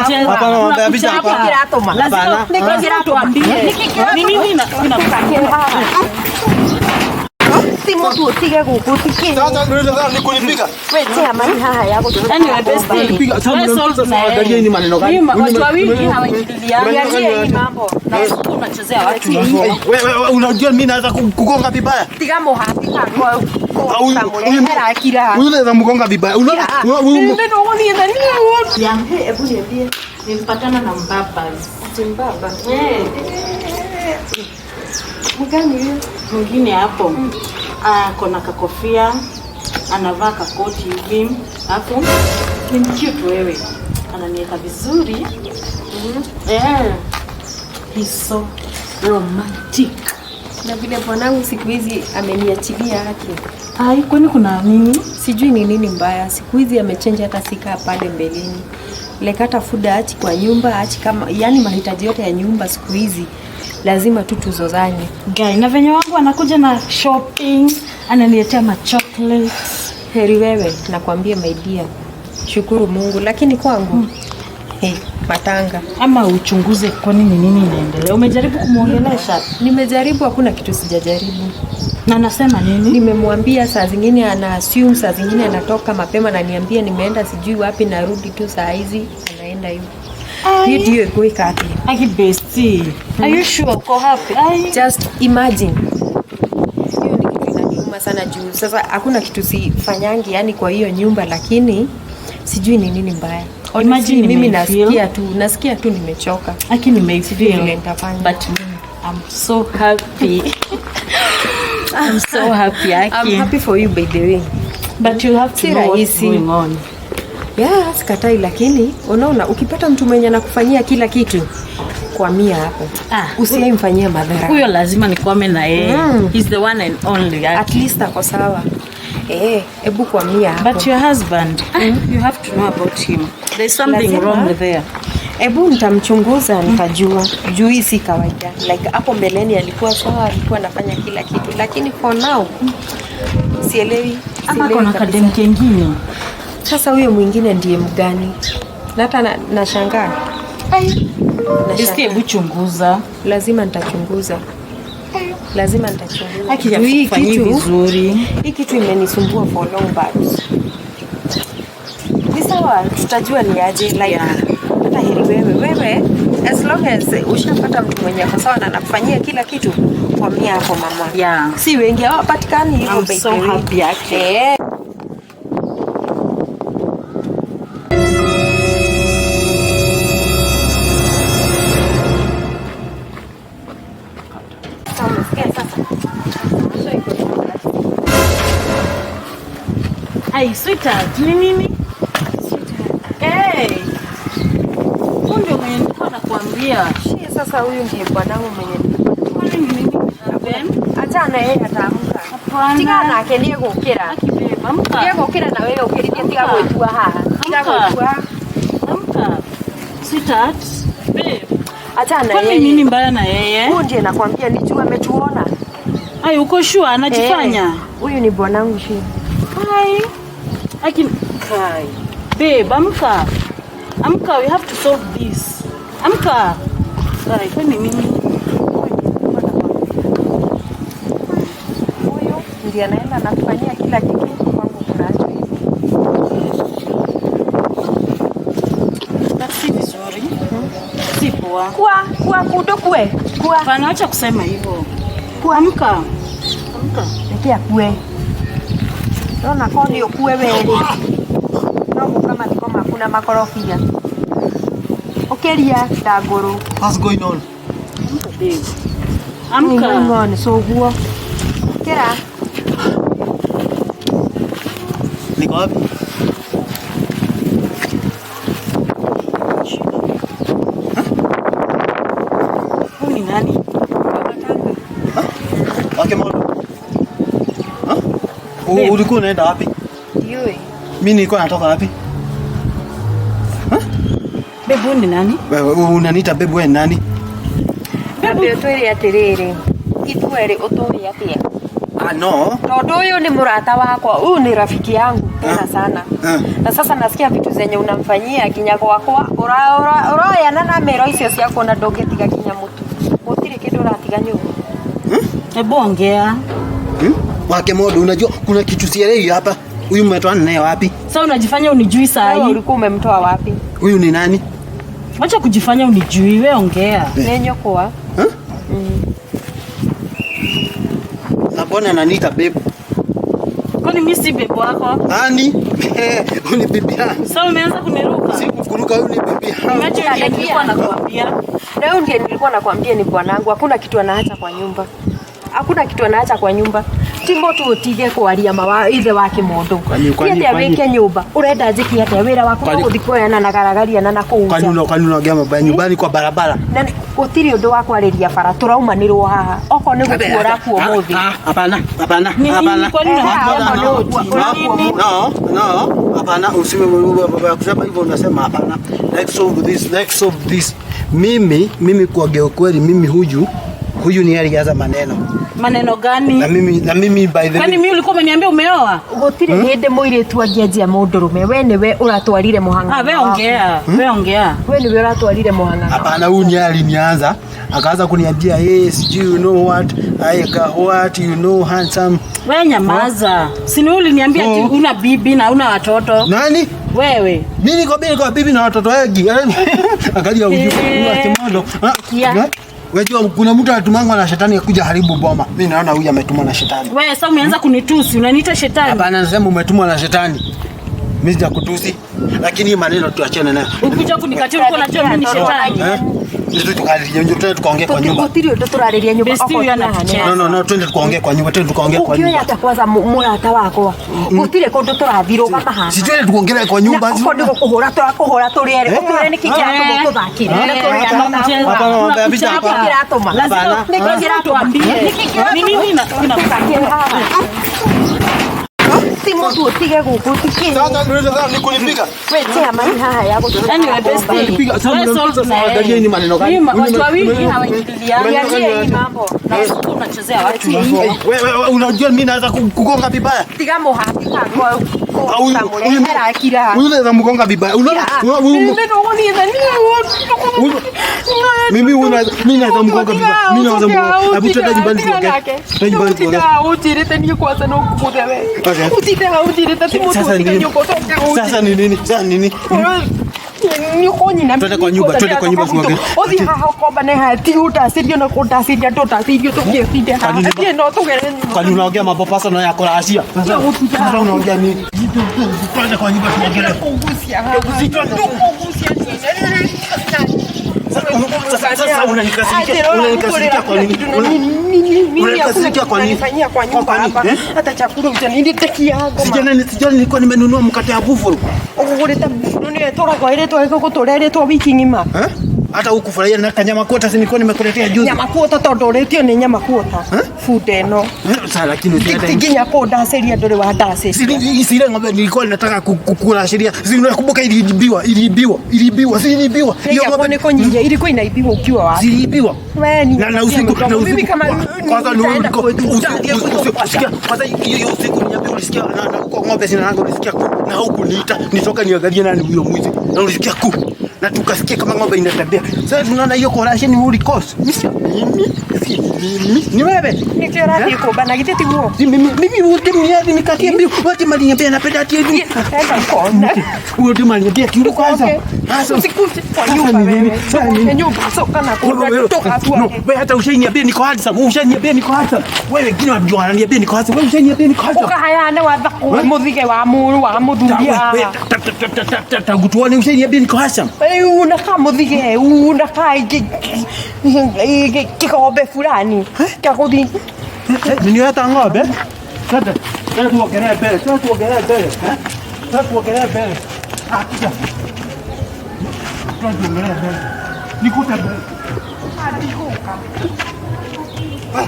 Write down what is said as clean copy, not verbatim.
Hapana, mambo ya vita hapana. Kiratuma. Hapana. Niki Tuambie. Ni nini na Ti mũndũ ũtige gũkũ tikĩ. Sasa unaweza ni kunipiga. We chairman haha ya gũtũra. Anyway, bestie. Kunipiga. Sasa Wewe solve mnampiga na sasa yeye. angalia ni maneno gani? Mimi watu wawili hawaingiliani. Angalia hii mambo. Na usiku unachezea watu. Wewe wewe unajua mimi naweza kugonga vibaya. Tiga mũhati kakwa Au huyu- kamũrehera kira. Huyu unaweza mgonga vibaya. Unaona? Huyu Hebu niambie. Nilipatana na mbabas. Ati mbaba. Eh, Mgani huyo? mwingine hapo. Ah, kona kakofia, anavaa kakoti hivi. Alafu ni cute wewe. Ananiweka vizuri. Eh. He's so romantic. Na vile bwanangu siku hizi ameniachilia haki. Ai, kwani kuna nini? Sijui ni nini mbaya. Siku hizi amechenja hata sikaa pale mbeleni. Like hata food aachi kwa nyumba, aachi kama yani mahitaji yote ya nyumba siku hizi lazima tu tuzozane. Guy, na venye wangu anakuja na shopping, ananiletea ma chocolates. Heri wewe, nakwambia my dear. Shukuru Mungu, lakini kwangu hey, matanga. Ama uchunguze kwani ni nini inaendelea. Umejaribu kumwongelesha Nimejaribu, hakuna kitu sijajaribu. na anasema nini? Nimemwambia saa zingine ana assume, saa zingine anatoka mapema na niambia nimeenda sijui wapi, narudi tu saa hizi, anaenda hivyo. Hiyo ndio ikuweka wapi? Aki bestie. Are you sure uko happy? Ai. Just imagine. Hiyo ni kitu inaniuma sana juu sasa hakuna kitu sifanyangi yani kwa hiyo nyumba, lakini sijui ni nini mbaya. Honestly, Imagine mimi nimeifeel. nasikia tu nimechoka. Aki nimeifeel. Vile nitafanya. But I'm so happy. I'm so happy Aki. I'm happy for you by the way. But you have to Si know what's rahisi. going on. Yeah, sikatai, lakini unaona ukipata mtu mwenye anakufanyia kila kitu kwa mia hapo Ah, usiaimfanyia madhara. Huyo lazima nikwame na yeye. He's the one and only. Aki. At least ako sawa. Eh, hebu kwa mia hapo. But your husband, you have to know about him. There's something Lazima. wrong there. Hebu nitamchunguza nitajua. Juu hii si kawaida. Like hapo mbeleni alikuwa sawa, alikuwa anafanya kila kitu, lakini for now sielewi. Ama Sielewi kuna kabisa. kadem kengine. Sasa huyo mwingine ndiye mgani? Na hata nashangaa. Bestie, hebu chunguza. Lazima nitachunguza. Lazima nitachunguza. Aki Juu hii hakufanyi kitu vizuri. hii kitu imenisumbua for long but ni sawa, tutajua ni aje like Yeah. hata heri wewe as long as ushapata mtu mwenye ako sawa na anakufanyia kila kitu kwa mia hapo mama. Yeah. Si wengi hawapatikani hivyo I'm by so the way. happy actually. Eh. Sasa umesikia sasa? Ai, sweetheart, ni nini? Hey. Huyu ndio mwenye nilikuwa nakuambia. Shie, sasa huyu ndiye bwanangu mwenye Kwani ni nini? Ben? achana yeye ataamka. Hapana. Tiga nake niĩ gũkĩra. Aki babe, amka. Niĩ gũkĩra na wewe ũkĩrithie tiga Amka. gwĩtua haha. Tiga Amka. gwĩtua. Amka. Sweetheart, babe. Achana Kwani yeye. nini mbaya na yeye? Huyu ndiye nakwambia ni juu ametuona. Ai, uko sure anajifanya? Eh, Huyu ni bwanangu shi. Ai. Aki kai. Babe, amka. Amka, we have to solve this. Amka. Ai, kwani nini? Huyu ndiye anaenda anakufanyia kila kitu kwangu kunacho hivi. But si vizuri. Si poa. Kwa kwa kudo kue. Kwa Hapana, acha kusema hivyo. Amka. Amka. Reke akue. Ndona ko nĩ ũkue werĩ. No gũka mathiko maku na makorobia. Ũkĩria ndangũrũ. What's going on? Amka babe. Amka. Ng'oni coguo. Kĩra. Niko wapi? Huyu ni nani? Wake moto. Ulikuwa unaenda wapi? Ndiũĩ. Mimi nilikuwa natoka wapi? Babe, huyu ni nani? Wewe unaniita babe, wewe ni nani? Ambe ũtwĩre atĩrĩrĩ, ithuerĩ ũtũĩ atĩa? Ah, no. Tondũ ũyũ nĩ mũrata wakwa, ũyũ nĩ rafiki yangu. Tena sana. Na sasa nasikia vitu zenye unamfanyia kinya gwakwa ura ura urayana na mero icio ciaku na ndũngĩtiga kinya mũtu. Gũtirĩ kĩndũ ũratiga nyũmba. Hebu ongea. Wake modo, unajua kuna kitu sielewi hapa. Huyu mmetoana naye wapi? Sasa unajifanya unijui saa Wewe hii. ulikuwa umemtoa wapi? Huyu ni nani? Wacha kujifanya unijui, wewe ongea. Nĩ nyũkwa. Na mbona ananiita babe? Kwani mimi si babe wako? Nani? Huyu ni bibi yangu. Sasa umeanza kuniruka. Sikukuruka, huyu ni bibi yangu. Imagine ndiye nilikuwa nakwambia. Na huyu ndiye nilikuwa nakwambia ni bwanangu, hakuna kitu anaacha kwa nyumba. Hakuna kitu anaacha kwa nyumba. Timbo tu utige kwaria mawa ithe wa kimondo. Kwani- Ti atia wike nyumba. Urenda njiki atia wira waku Kwani- guthi kuoyana na garagariana na kuu Kwani nja. kwani unaongea mambo ya nyumbani kwa barabara? Na gutiri undu wa kwariria bara turaumanirwo haha. Okorwo ni gukuo ũrakuo ũmũthĩ. Hapana, hapana, Ni nini? hapana. Kwani unaongea No, nini? no, no, no, hapana, usiwe kusema hivyo unasema hapana. Let's solve this, let's solve this. Mimi kuongea ukweli, mimi huyu ni alianza maneno. Maneno gani? Na mimi by the Kwani way, mimi ulikuwa umeniambia umeoa? Gutiri hindi mũirĩtu angĩanjia mũndũrũme. We nĩwe ũratwarire mũhang'ano. Ah, wewe ongea. Wewe ongea. We nĩwe ũratwarire mũhang'ano. Hapana, huyu ni alinianza akaanza kuniambia yes, sijui you know what, I got what you know handsome. Wewe nyamaza. Si ni wewe uliniambia ati una bibi na una watoto. Nani? Wewe. Mimi niko bibi na watoto wengi. Angalia huyu huyu akimondo. Kia. Unajua kuna mtu anatumangwa na shetani akuja haribu boma. Mimi naona huyu ametumwa na shetani. Wewe sasa umeanza kunitusi, unaniita shetani. Hapana, nasema umetumwa na shetani. Mimi sijakutusi, lakini hii maneno tuachane nayo. Ukija kunikatia ulikuwa unajua mimi ni shetani. Eh? Ndio tukaongee tukaongee kwa nyumba. Gutiri ũndũ tũrarĩria nyũmba. Besti huyu anatucheza. No, no, no, twende tukaongee kwa nyumba, twende tukaongee kwa Ũngĩoya nyumba. atĩa kwanza mũrata wakwa? Gũtirĩ kũndũ tũrathiĩ rũgama haha. Si twende tukaongelee kwa nyumba. Na okorwo nĩ gũkũhũra tũrakũhũra tũrĩ erĩ. Ũkĩũre nĩkĩ kĩratũma ũtũthakĩre? Hapana, mambo ya vita Nĩkĩ hapana. kĩratũma? Lazima Nĩkĩ kĩratũma? tuambie. Nĩkĩ kĩratũma? Ni nini na Tũthakĩre haha. Ti mũndũ ũtige gũkũ tikĩ. Sasa ndio ni kunipiga. We tia mani haha ya gũtũra. Anyway, bestie. Piga sasa Wewe solve na angalia yeye. ni maneno gani? Mimi watu wawili hawaingiliani. Niachie hii mambo. Na usiku unachezea watu. Wewe unajua mimi naweza kugonga vibaya. Tiga mũhati kakwa Huyu kũmũrehera huyu naweza mgonga vibaya. Unaona? Huyu mimi mimi naweza mgonga vibaya. Mimi naweza mgonga. Hebu twende nyumbani tuongee. Twende nyumbani tuongee. Unjirĩte niĩ kwanza no ngũgũthe we. Okay. Ũtinde hau ũnjirĩte ti mũndũ Sasa ni ũtige nini? nyũmba ũcoke Sasa ni nini? Sasa ni nini? Nĩũkũnyina Twende kwa nyumba, twende kwa nyumba tuongee. Ũthiĩ haha ũkombane haha ti ũndacĩrio na kũndacĩria ndũndacĩrio tũgĩtinde haha Kwani Niĩ no tũgere nyũmba. Kwani unaongea mambo personal ya kurasia? Sasa unaongea nini? Twende kwa nyumba tuongee. Sasa unanikasirikia. Unanikasirikia kwa nini? Unanikasirikia kwa nini? Unanifanyia kwa nyumba Kwa nini? hapa. Eh? Hata chakula hujanileta ngoma. Sijana nilikuwa nimenunua mkate ya buffalo. Ũgũrĩte nĩ tũragwo ĩrĩtwo ĩgũgũtũra ĩrĩtwo wiki ng'ima. Eh? Hata hukufurahia na kanyama kota si nilikuwa nimekuletea juzi. Nyama kuota tondũ ũrĩtio nĩ nyama kuota. Bunda ĩno. Eh, Sasa lakini usiende. Ti nginya kũndacĩria ndũrĩ wandacĩria. Zile ng'ombe nilikuwa nataka kurashiria. Si unakumbuka iliibiwa, iliibiwa, iliibiwa, si iliibiwa. Hiyo Hiyo ng'ombe nĩ kũnyihia ilikuwa inaibiwa ukiwa wapi? ziliibiwa. We ni Na usiku na mimi usiku kama kwanza ni nitaenda uliko kwetu, usiku sikia kwanza hiyo usiku niambia ulisikia na huko ng'ombe zinalanga ulisikia ku na huku niita nitoka niangalie nani huyo mwizi na ulisikia ku na tukasikia kama ng'ombe inatembea. Sasa tunaona hiyo corruption ni ulikos. Mimi si mimi, si mimi, ni wewe. Nĩkĩo ũrathiĩ kũmba na githĩ tiguo? Si mimi, mimi wote mniadi nikatie mbio. Wote mliniambia napenda ati hivi. Enda ukona. Wote mliniambia kitu kwanza. Sasa Usikuje kwa Sasa nyumba ni nini? wewe. Sasa ni nini? Kwa nyumba soka na Wewe, kutoka tu. no, wewe hata ushaniambia niko handsome, ushaniambia niko handsome. Wewe wengine wanajua wananiambia niko handsome, wewe ushaniambia niko handsome. Ũkahayane watha mũthige wa mũrũ wa mũthuri haha. Tangu tuone ushaniambia niko handsome. Unakaa mũthige unakaa kĩkombe fulani kĩa gũthiĩ Niniweta ng'ombe. Twende. Twende tuongelee mbele, twende tuongelee mbele. Eh? Twende tuongelee mbele. Ah, kuja. Twende tuongelee mbele. Nikute mbele. Ah.